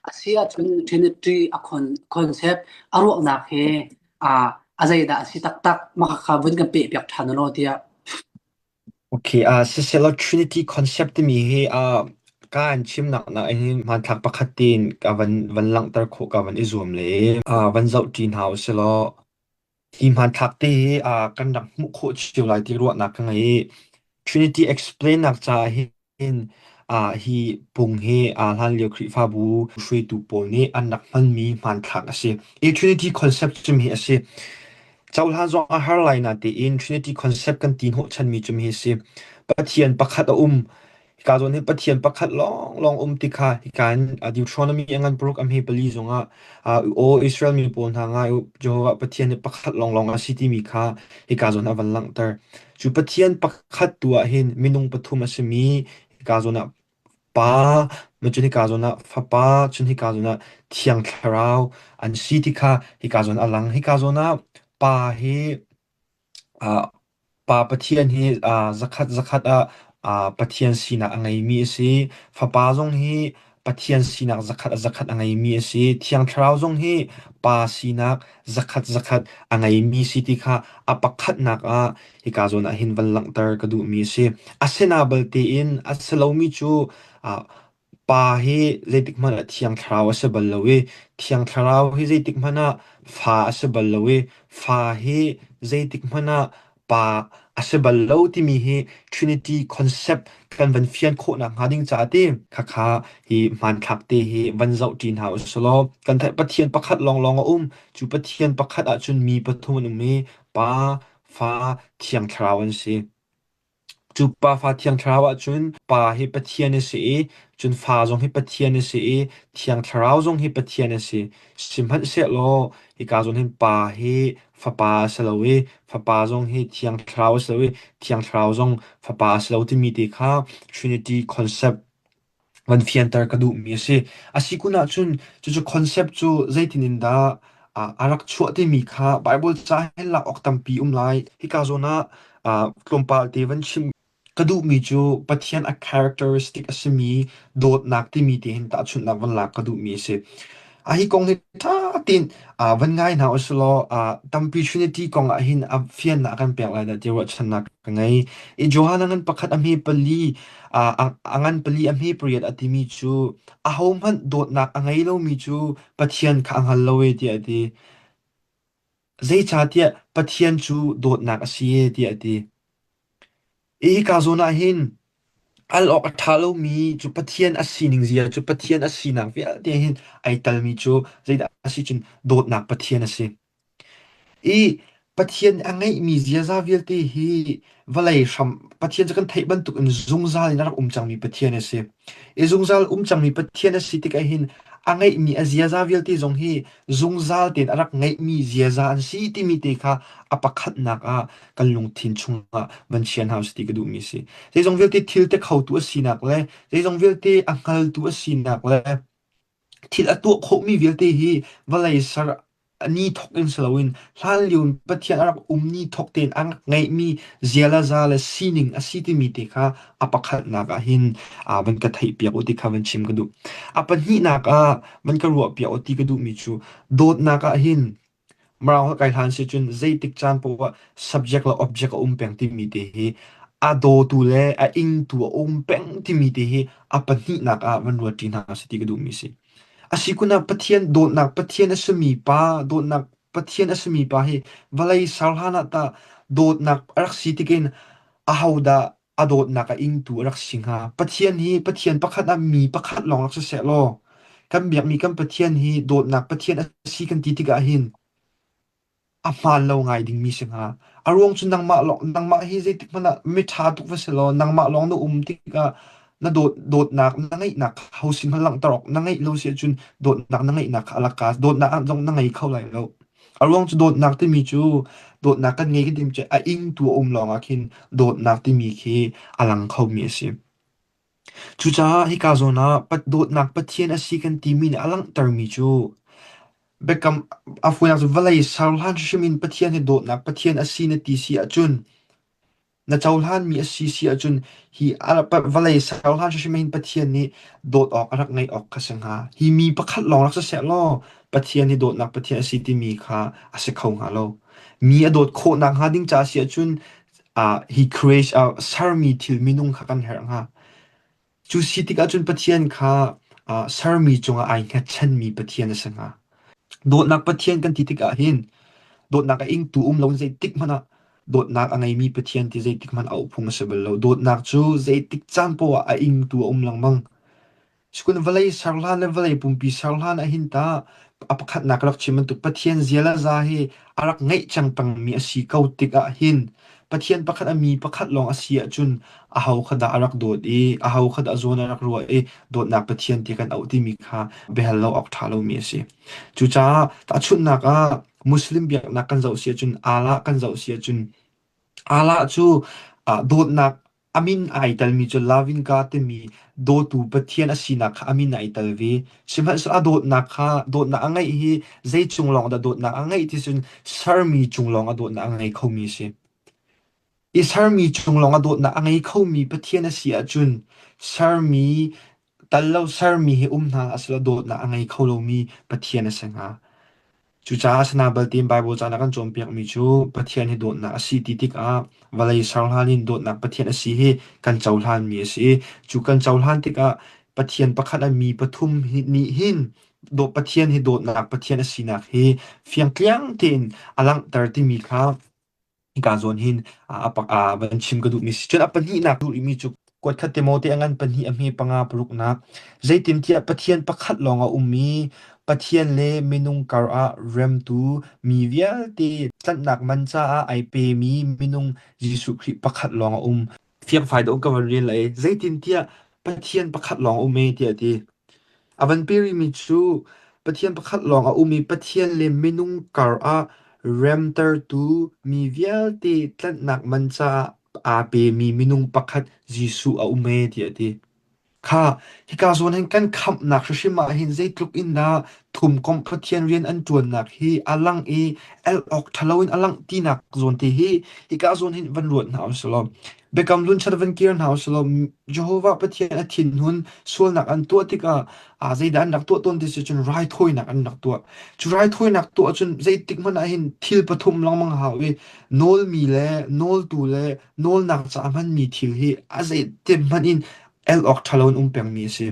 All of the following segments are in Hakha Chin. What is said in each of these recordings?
A si ahcun Trinity a concept a ruahnak he a zeidah a si taktak mah kha vun kan pehpiak ṭhan u law tiah. Okay, siselaw Trinity concept timi hi ka an chimnak nak hin hmanthlak pakhat tein ka van van langhter khawh ka van i zuam le van zoh ṭi hna usilaw hi hmanthlak te hi kan rak hmuh khawh cio lai ti ruahnak ka ngei i Trinity explain nak caah hin hi pung hi hlanlio Khrihfabu hruaitu pawl nih an rak hmanmi hmanthlak a si. I Trinity concept cim hi a si. Cohlan zong a har lai natein Trinity concept kan ti hnawhchanmi cim hi a si. Pathian pakhat a um. Hika zawn hi Pathian pakhat lawnglawng um ti kha hika in Deuteronomy a ngan paruk a hme pali zongah Aw Israel mi pawl hna ngai u, Jehovah Pathian hi pakhat lawnglawng a si timi kha hika zawn a van langhter. Cu Pathian pakhat tu ah hin minung pathum a simi hika zawn ah Pa, cun hika zawn ah Fapa, cun hika zawn ah Thiang Thlarau an si ti kha hika zawn a lang. Hika zawn ah Pa hi Pa Pathian hi zakhat zakhat ah Pathian sinak a ngeimi a si. Fapa zong hi Pathian sinak zakhat zakhat a ngeimi a si. Thiang Thlarau zong hi Pa sinak zakhat zakhat a ngeimi si ti kha a pakhatnak ah hika zawn ah hin van langhter ka duhmi a si. Asina balte in a si lomi cu Pa hi zeitik hmanh ah Thiang Thlarau a si bal lo i Thiang Thlarau hi zeitik hmanh ah Fa a si bal lo i Fa hi zeitik hmanh ah Pa a si bal lo timi hi Trinity concept kan van fian khawh nakhnga ding caah ti khakha hi hmanthlak te hi van zoh ṭi hna usih law kan theih Pathian pakhat lawnglawng a um. Cu Pathian pakhat ahcun mi pathum an um i Pa, Fa, Thiang Thlarau an si. Cu Pa Fa Thiang Thlarau ahcun Pa hi Pathian a si i cun Fa zong hi Pathian a si i Thiang Thlarau zong hi Pathian a si. Sihmanhsehlaw hika zawn hin Pa hi Fapa a si lo i Fapa zong hi Thiang Thlarau a si lo i Thiang Thlarau zong Fapa a si lo timi te kha Trinity concept van fianter ka duhmi a si. A si kun ahcun cucu concept cu zeitin in dah a rak chuah timi kha Bible ca hin lak awk tampi um lai. Hika zawn ah tlawmpal te van chim ka duhmi cu Pathian a characteristic a simi dawtnak timi te hin tahchunhnak van lak ka duhmi a si. A hi kong hi ṭha tein van ngai hna usih law tampi Trinity kong ah hin a fiannak kan pek lai dah ti ruahchannak ka ngei. I Johan a ngan pakhat a hme pali a ngan pali a hme pariat a timi cu ahohmanh dawtnak a ngei lomi cu Pathian kha a hngal lo e tiah a ti. Zeicahtiah Pathian cu dawtnak a si e tiah a ti. Hika zawn ah hin al awk a ṭha lomi cu Pathian a sining zia cu Pathian a sinak vialte hin ai telmi cu zeidah a si cun dawtnak Pathian a si. I Pathian a ngeihmi ziaza vialte hi vawlei hram Pathian cu kan theih bantukin zungzal in a rak um cangmi Pathian a si. I zungzal um cangmi Pathian a si tikah hin a ngeihmi a ziaza vialte zong hi zungzal tein a rak ngeihmi ziaza an si timi te kha a pakhatnak ah kan lungthin chungah van chia hna usih ti ka duhmi a si. Zeizong vialte thil te khotu a sinak le zeizong vialte a hngaltu a sinak le thil a tuah khawhmi vialte hi vawlei ser ni thawk in si loin hlanlio in Pathian a rak um ni thawk tein a rak ngeihmi zialaza le sining a si timi te kha a pakhatnak ah hin van ka theihpiak u ti kha van chim ka duh. A pahnihnak ah van ka ruahpiak u ti ka duhmi cu dawtnak ah hin Mirang holh kai hlan si cun zeitik caan paoh ah subject le object a um peng timi te hi a dawtu le a ingtu a um peng timi te hi a pahnihnak ah van ruat ṭi hna sih ti ka duhmi si. A si kun ah Pathian dawtnak Pathian a simi pa dawtnak Pathian a simi pa hi vawlei ser hlan ah tah dawtnak a rak si tikin ahodah a dawtnak a ingtu a rak si hnga. Pathian hi Pathian pakhat ah mi pakhat lawng rak si seh law kan biakmi kan Pathian hi dawtnak Pathian a si kan ti tikah hin a hmaan lo ngai dingmi si hnga. A ruang cu nangmah lawng nangmah hi zeitik hmanh ah miṭha tuk va si law nangmah lawng na um tikah na dawt dawtnak na ngeihnak kha ho sin hmanh langhter awk na ngeih lo si ahcun dawtnak na ngeihnak kha a laka dawtnak ah zong na ngei kho lai lo. A ruang cu dawtnak timi cu dawtnak kan ngei kan timi cu a ingtu a um lawngah khin dawtnak timi khi a lang khomi a si. Cucaah hika zawn ah dawtnak Pathian a si kan timi nih a langhtermi cu biakam a fawinak cu vawlei ser hlan hrim in Pathian hi dawtnak Pathian a si na ti si ahcun. Na cohlanmi a si si ahcun hi vawlei ser hlan hrimhrim ah hin Pathian nih dawt awk a rak ngeih awk kha si hnga. Hi mi pakhat lawng rak siseh law Pathian hi dawtnak Pathian a si timi kha a si kho hnga lo. Mi a dawt khawh nakhnga ding ca si ahcun hi creation sermi thil minung kha kan herh hnga. Cu si tikah cun Pathian kha sermi cungah ai hngatchanmi Pathian a si hnga. Dawtnak Pathian kan ti tikah hin dawtnak a ingtu um loin zeitik hmanh ah dawtnak a ngeimi Pathian ti zeitik hmanh auh phung a si bal lo. Dawtnak cu zeitik caan poah ah a ingtu a um lengmang. Sukun vawlei ser hlan le vawlei pumpi ser hlan ah hin tah a pakhatnak rak chim bantuk Pathian zialaza hi a rak ngeih cang pengmi a si ko tikah hin Pathian pakhat a mi pakhat lawng a si ahcun aho kha dah a rak dawt i aho kha dah zawn a rak ruah i dawtnak Pathian ti kan auh timi kha biahal lo awk ṭha lomi a si. Cucaah tahchunhnak ah Muslim biaknak kan zoh si ahcun Allah kan zoh si ahcun Allah cu dawtnak a min ai telmi cu loving God timi dawtu Pathian a sinak kha a min ai tel ve. Sihmanhsehlaw a dawtnak kha dawtnak a ngeih hi zei cung lawng dah dawtnak a ngeih ti cun sermi cung lawng a dawtnak a ngei khomi a si. I sermi cung lawng a dawtnak a ngei khomi Pathian a si ahcun sermi tal lo sermi hi um hna hlah sehlaw dawtnak a ngei kho lomi Pathian a si hnga. Cucaah asina balte in Baibal ca na kan cawnpiakmi cu Pathian hi dawtnak a si ti tikah vawlei ser hlan in dawtnak Pathian a si hi kan cohlanmi a si i cu kan cohlan tikah Pathian pakhat a mi pathum hi nih hin Pathian hi dawtnak Pathian a sinak hi fiangtliang tein a langhter timi kha Hika zawn hin a van chim ka duhmi si. Cun a pahnihnak duh rihmi cu kuatkhat Timote a ngan pahnih a hme panga paruknak zeitintiah Pathian pakhat lawng a um i Pathian le minung kar ah remtu mi vialte tlanhnak man caah ai pemi minung Jesuh Khrih pakhat lawng a um. Fiangfai deuh ka van rel lai. Zeitintiah Pathian pakhat lawng a um e tiah a ti. A van pe rihmi cu Pathian pakhat lawng a um i Pathian le minung kar ah remtertu mi vialte tlanhnak man caah aa pemi minung pakhat Jesuh a um e tiah a ti. Kha hika zawn hin kan khamhnak hrimhrim ah hin zeitluk in dah thumkomh Pathian rian an ṭuannak hi a lang i el awk ṭhalo in a langh tinak zawn te hi hika zawn hin van ruat hna usih law Biakam Hlun chan van kir hna usih law Jehovah Pathian a thinhun sualnak an tuah tikah ah zeidah an rak tuah tawn ti si cun raithawinak an rak tuah. Cu raithawinak tuah cun zeitik hmanh ah hin thil pathum lengmang hau i nawlmi le nawltu le nawlnak ca hmanmi thil hi a zeitin hmanh in el awk ṭhalo in um pengmi a si.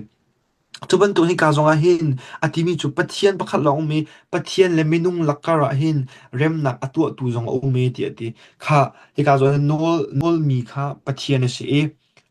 Cu bantuk hika zongah hin a timi cu Pathian pakhat lawng um i Pathian le minung lakkar ah hin remnak a tuahtu zong a um e tiah a ti. Kha hika zawn hin nawl nawlmi kha Pathian a si i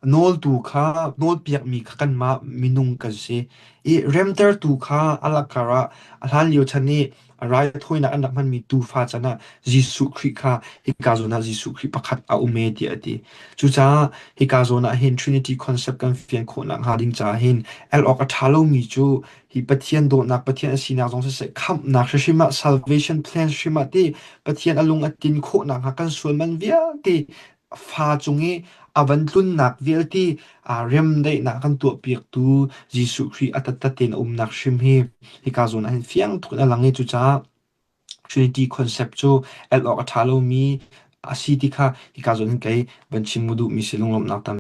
nawltu kha nawlpiakmi kha kanmah minung kan si. I remtertu kha a lakkar ah a hlanlio chan i raithawinak an rak hmanmi tuufa can ah Jesuh Khrih kha hika zawn ah Jesuh Khrih pakhat a um e tiah a ti. Cucaah hika zawn ah hin Trinity concept kan fian khawh nakhnga ding caah hin el awk a ṭha lomi cu hi Pathian dawtnak, Pathian a sinak zong siseh, khamhnak hrimhrim ah salvation plan hrim ah ti Pathian a lung a tin khawh nakhnga kan sual man vialte fa cung i a van tlunnak vialte remdaihnak kan tuahpiaktu Jesuh Khrih a taktak tein a umnak hrim hi hika zawn ah hin fiang tuk in a lang i cucaah Trinity concept cu el awk a ṭha lomi a si ti kha hika zawn hin kei van chim mu duhmi si lunglawmhnak tam.